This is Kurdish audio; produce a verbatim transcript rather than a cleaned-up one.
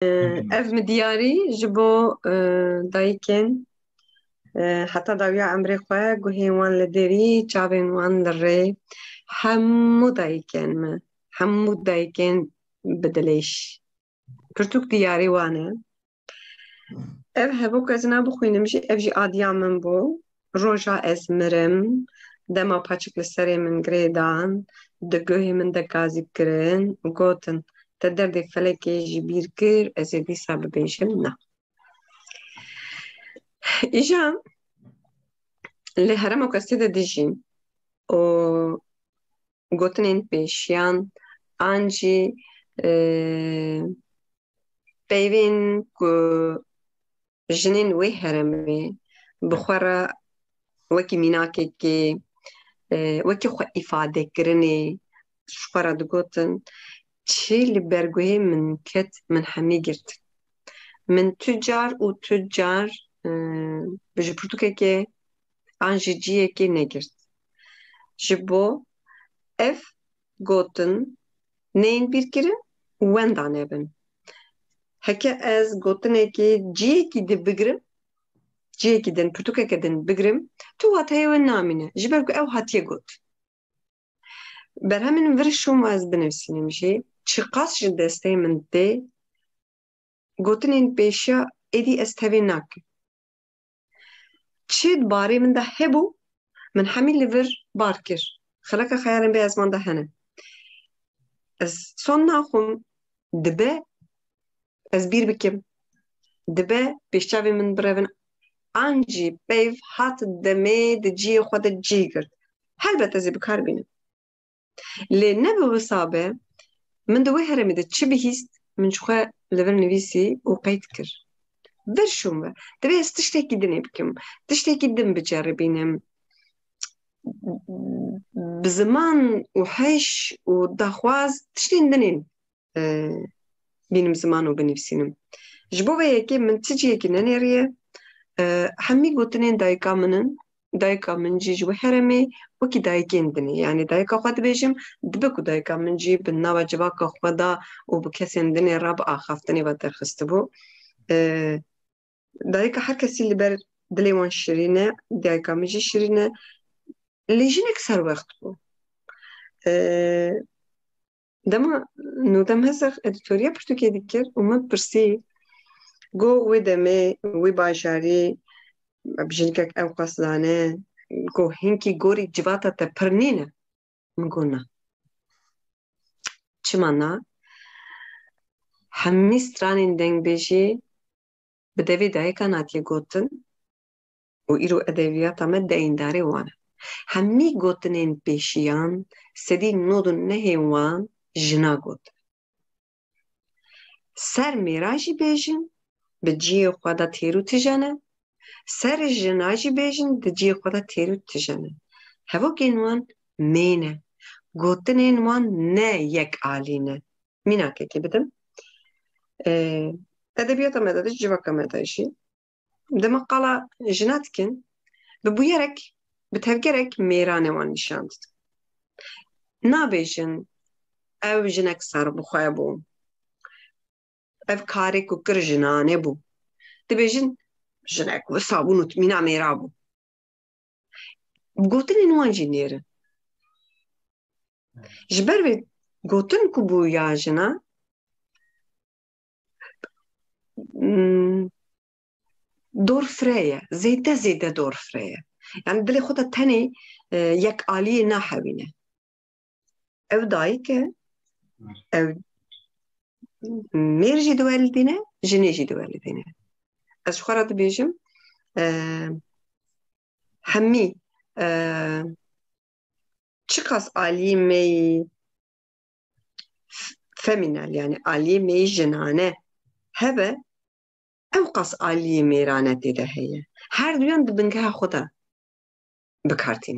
Ev min diyarî ji bo, e, dayikên, e, heta dawiya emrê xwe guhên wan li derî, çavên wan li rê, hemû dayikên me, hemû dayikên bi dilêş. Pirtûk diyarî wan e. Ev hevok ez nabixwînim jî, ev jî adiya min bû. Roja ez mirim, dema paçik li serê min girê dan, di guhê min de gazî kirin û gotin, te derdê felekê ji bîr kir, ez ê dîsa bibêjim na. Îja li herêma ku ez tê de dijîm û gotinên pêşiyan an jî, e, peyvên ku jinên wê herêmê bi xwe re wekî mînakekê, e, wekî xwe îfadekirinê ji xwe re digotin, çi li ber guhê min ket, min hemî girt. Min tu car û tu car, e, bi ji pirtûkekê an ji ciyekê negirt. Ji bo ev gotin neyên bîrkirin wenda nebin. Heke ez gotinekê ciyekî din bigirim, ciyekî din, pirtûkeke din bigirim, tu wateyê wê namîne, ji ber ku ew hatiye got. Berhemên vir şûm ez binivîsînim jî, çiqas ji destê min tê, gotinên pêşiya êdî ez tevê nakim. Çi di barê min de hebû, min hemî li vir bar kir. Xeleka xeyalên bê ezman de hene. Ez son naxwim, dibe ez bîr bikim. Dibe pêşçavên min birevin. An jî peyv hat demê di ciyê xwe de cî girt. Helbet ez ê bi kar bînim. Lê ne bi wisa be, min di wê herêmê de çi bihîst, min ji xwe li vir nivîsî û qeyd kir. Vir şûm ve. Divê ez tiştekî dinê bikim. Tiştekî din biceribînim. Bi ziman û heş û daxwaz tiştên dinên, e, bînim ziman û binivîsînim. Ji bo vê yekê min ti cihekî nenêriye. E, hemî gotinên dayika min in. Dayika min jî ji wê herêmê wekî dayikên din e. Yanî dayika xwe dibêjim, dibe ku dayika min jî bi nava civaka xwe de û bi kesên din e re bi axaftinê ve derxistibû. E, dayika her kesî li ber dilê wan şirîn e, dayika min jî şirîn e. Lê jinek serwext bû. E, Dema Nûdem Hezek edîtoriya pirtûkê dikir û min pirsî, got, wê demê, wê bajarî, jinikek ew qas zane, got, hinkî gorî civata te pir nîne? Min got, na. Çima na? Hemî stranên dengbêjî bi devê dayikan hatiye gotin û îro edebiyata me deyîndarê wan e. Hemî gotinên pêşiyan sedî nod û nehê wan jina gotin. Ser mêra jî bêjin, bi cihê xwe de têr û tije ne. Ser jina jî bêjin, di cihê xwe de têr û tije ne. Hevokên wan mê ne. Gotinên wan ne yek alî ne. Mînakekê bidim. Ee, edebiyata me de, di civaka me de jî dema qala jina dikin, bi bûyerek, bi tevgerek mêranê wan nîşan didin. Nabêjin, ew jinek serbixwe bû. Ev karê ku kir jinane bû. Dibêjin, jinek wisa bû, nûtmîna mêra bû. Gotinên wan jî nêr in. Ji ber vê gotin ku bû ya jina, hmm, dor fire ye. Zêde zêde dor fire ye. Yani dilê xwe de tenê, e, yek aliyê nahewîne. Ew dayik e, ew mêr jî diwelidîne, jinê jî diwelidîne. Ez ji xwe re dibêjim, e, hemî, e, çiqas aliyê me yî f-, femînal, yani aliyê me yî jinane hebe, ew qas aliyê mêrane tê de heye. Her duyan di bingeha xwe de bi kar tîne.